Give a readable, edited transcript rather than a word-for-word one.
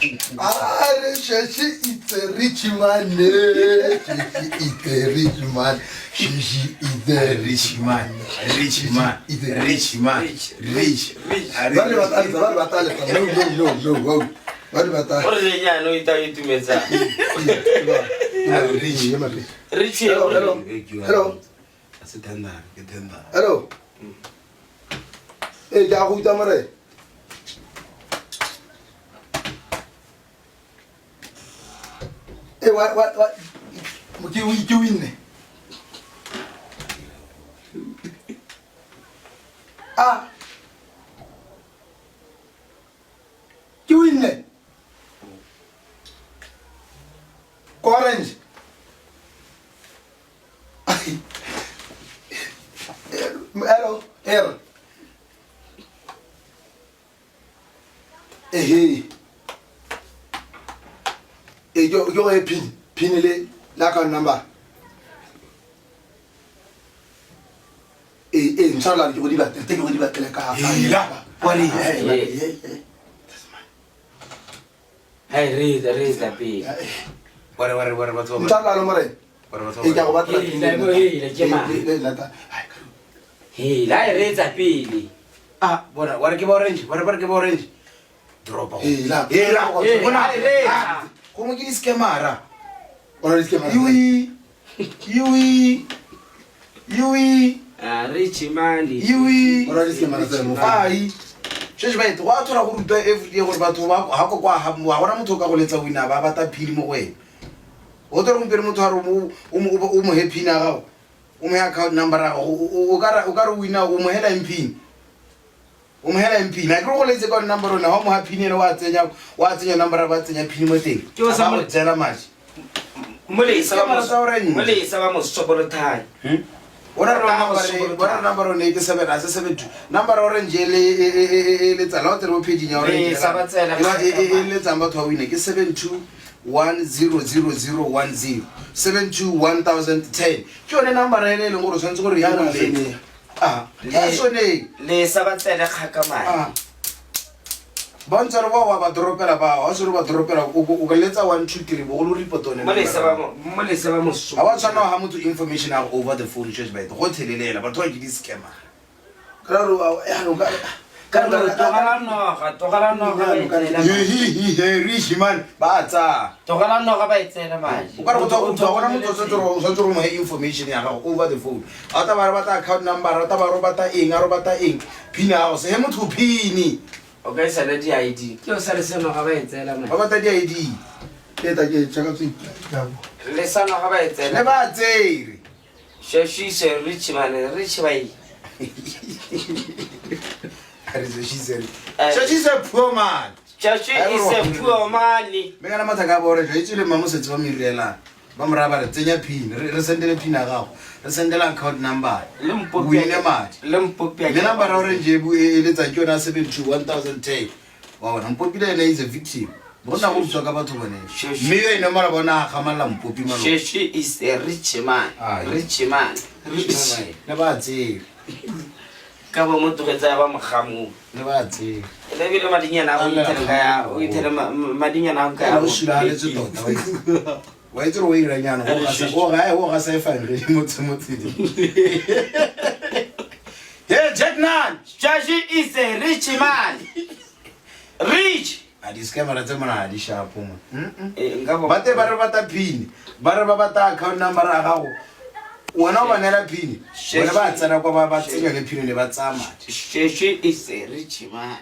Are Sheshi is a rich man. Eh. Sheshi is a rich man. Sheshi is a rich man. Rich man. Rich man. Rich. Ba re ba tale, ba re ba tale. No, no, no, no. Ba re ba tale. Gore le nyane o ita o itumetsa. Rich. Rich. Hello, hello. Hello. Se tender, ke tender. Hello. Ee, ke a go utlwa more. Ee, wa wa wa ke o ke winne. Ah. Ke winne. Orange. Hello, R. Ehe. E ke go e pin, pin le la account number. E e ntshwarela ke go di batle, ke go di batle ka. Hela. Wa re. Hai re re tla pele. Wa re wa re wa re batho ba. Ntshwarela lo more. Wa re batho E ke go ba. batla Hela, hela, ke mang? Le lata. Ai, Hela e re tsa pele. Ah, bona wa re ke ba orange, wa re ba re ke ba orange. Dropa. Hela. Hela. Bona. Hela. Gongwe ke di-scammer-a. Ona di scammer. Iwi. Iwi. Iwi. Ah, rich man. Iwi. Ona di scammer tsa mo. Ai. Sheshe ba go a tshwana go rutwa everyday gore batho ba ga ko kwa ga ga gona motho o ka go letsa wina ba bata phini mo go wena. O tlo re gompieno motho a re o mo he phini ya gago. O mo he account number ya gago. O ka re wina o mo hela eng phini? O mo hela eng phini? A ke re go letse ka number one ga o mo ha phini ene wa tsenya wa tsenya number ba tsenya phini mo teng. Ke o sa Ba mo- go tsela madi. Molesa ba Scammer tsa orange. Molesa ba mo sobolotang. Bona re number bona number one ke seven a se 7 2. Number orange e le e le tsala o tsere mo page ya orange. Ee, sa ba tsela E ba- e e le tsang batho ba wina ke 72 100010 72 1010. Ke yone number e le e leng gore o tshwanetse gore Ya e na le. sone. Ah, ke sone. Lesa ba tsele kgakamane. Ah. Ba ntse re ba wa ba dropela ba, wa se re ba dropela o ka letsa 1 2 3 bogolo report one. Molesa ba mo molesa ba mo Ga wa tshwanela ga motho information ya go over the phone church by go thelelela batho ba ke di-scammer. Ka re wa ya no ka. Tlogela noga, tlogela noga ba e tseela madi. Rich man ba a tsaya. Tlogela noga ba e tseela madi. O ka re go tswa go utlwa gona motho o tshwanetse o tshwanetse gore o mo he information ya gago over the phone. A ta ba re batla account number, a ta ba re batla eng, a re batla eng. Pin ya gago se he motho pin. O ka isa le di-ID. Ke o sa le se noga ba e tseela madi. Ba batla di-ID. Ke ta ke chaka tse ka bo. Le sa noga ba e tseela. Le ba tsere. Sheshi is a rich man, rich by. A re she's a she's a poor man. Sheshi is a poor man. Mme kana mathaka a bore jo itse le mmamosetse ba mo irelang. Ba mo raya ba re tsenya pin, re sendele pin ya gago, re sendele account number. Le O mpopi. wine madi. Le mpopi. Mme number ya orange e e letsang ke yone ya 72 1010. Wa bona Mpopi le ene is a victim. Go nna go utswa ka batho bone. Sheshi. Mme yo ene mara bona a gamalela Mpopi maloba. Sheshi is a rich man. Ai. Rich man. Rich. Le ba tsere. Ka ba mo tlogetsa ya ba mogamong. Le ba tsere. Le bile madinyana a go ithele ka ya, o ithele madinyana a go ka ya. Ena o sulahaletse tota wa itse. Wa itse gore o iranyana o gasa o gae o gasa e fangre mo tshimotsedi. Hey Jack Nan. Sheshi is a rich man. Rich. A di scammer tse mona ha di sharp mo. Eh, nka bo- Ba te ba re batla pin, ba re ba batla account number ya gago. Wena o ba neela pin. Bona ba tsena kwa ba ba tsenya le pin le ba tsaya madi. Sheshi is a rich man.